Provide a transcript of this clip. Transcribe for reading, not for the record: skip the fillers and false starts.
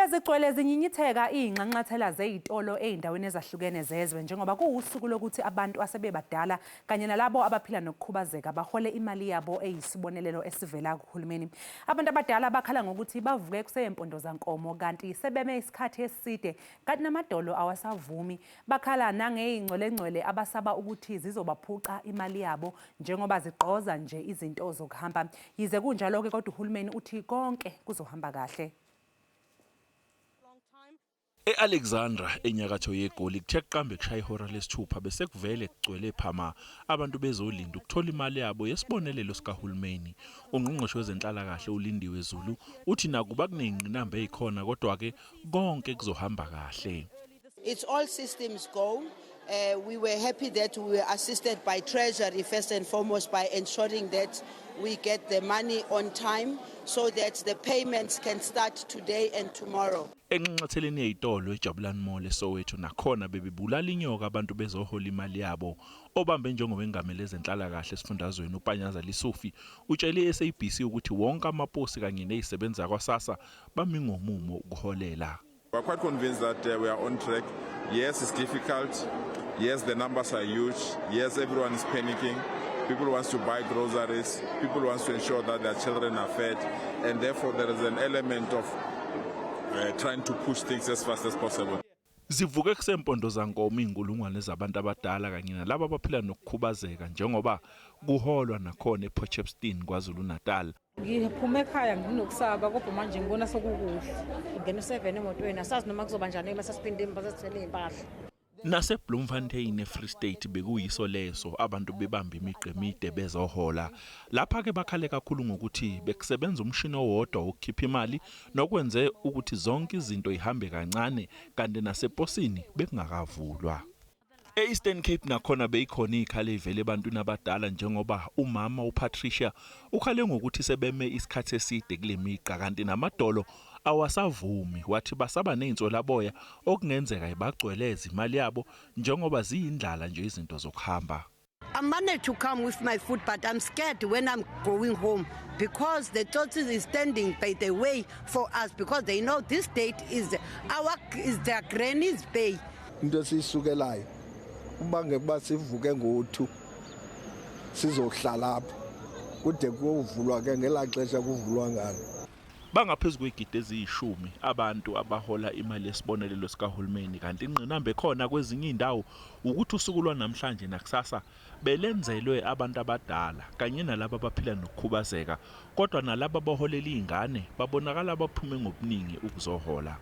Bezigcwele zinyinyitheka izinxanxathela zezitolo ezindaweni ezahlukene zezwe njengoba kuwusuku lokuthi abantu asebebadala kanye nalabo abaphila nokukhubazeka bahole imali yabo eyisibonelelo esivela kuhulumeni. Abantu abadala bakhala ngokuthi bavuke kuseyempondo zankomo kanti sebeme isikhathi eside kanti namadolo awasavumi. Bakhala nangey'ngcwelengcwele abasaba ukuthi zizobaphuca imali yabo njengoba zigqoza nje izinto zokuhamba. Yize kunjalo-ke kodwa uhulumeni uthi konke kuzohamba kahle. E-Alexandra enyakatho yeGoli kuthe kuqambe kushaya ihora lesithupha bese kuvele kugcwele phama abantu bezolinda ukuthola imali yabo yesibonelelo sikahulumeni. Ungqongqoshe wezenhlalakahle uLindiwe Zulu uthi nakuba kuney'ngqinamba ey'khona kodwa-ke konke kuzohamba kahle. It's all systems go. We were happy that we were assisted by Treasury first and foremost by ensuring that we get the money on time so that the payments can start today and tomorrow. Enxanxatheleni yezitolo eJabulani Mall eSoweto nakhona bebebulala inyoka abantu bezohola imali yabo. Obambe njengomengameli ezenhlalakahle esifundazweni uPanyaza Lesufi utshele iSABC ukuthi wonke amaposi kanye nezisebenzi zakwaSASSA bami ngomumo ukuholela. We are quite convinced that we are on track. Yes, it's difficult. Yes, the numbers are huge. Yes, everyone is panicking. People want to buy groceries. People want to ensure that their children are fed. And therefore, there is an element of trying to push things as fast as possible. Zivuke kusempondo zankomo izinkulungwane zabantu abadala kanye nalabo abaphila nokukhubazeka njengoba kuholwa nakhona ePort Shepstone KwaZulu Natal. Ngiphume ekhaya nginokusaba kodwa manje ngibona sekukuhle. Ngena u-7 emotweni, asazi noma kuzoba njani uma sesiphinde sesithwele iy'mpahla. NaseBloemfontein eFree State bekuyiso leso, abantu bebamba imigqa emide bezohola. Lapha ke bakhale kakhulu ngokuthi bekusebenza umshini owodwa wokukhipha imali nokwenze ukuthi zonke izinto ihambe kancane, kanti naseposini bekungakavulwa. E-Eastern Cape nakhona beyikhona ikhala evele ebantwini abadala njengoba umama uPatricia ukhale ngokuthi sebeme isikhathi eside kule migqa kanti namadolo awasavumi, wathi basaba nezinswelaboya okungenzeka ibagcweleze imali yabo njengoba ziyindlala nje izinto zokuhamba. I managed to come with my food, but I'm scared when I'm going home because the tsotsis is standing by the way for us because they know this date is their granny's pay. Into esiyisukelayo uba ngekuba sivuke ngo-2 sizohlala apha kude kuyovulwa ke ngelaa xesha kuvulwa ngalo. Bangaphezu kwezigidi eziyishumi abantu abahola imali yesibonelelo sikahulumeni, kanti ingqinamba ekhona kwezinye indawo ukuthi usuku lwanamhlanje nakusasa belenzelwe abantu abadala kanye nalabo abaphila nokukhubazeka, kodwa nalabo abaholela izingane babonakala baphume ngobuningi ukuzohola.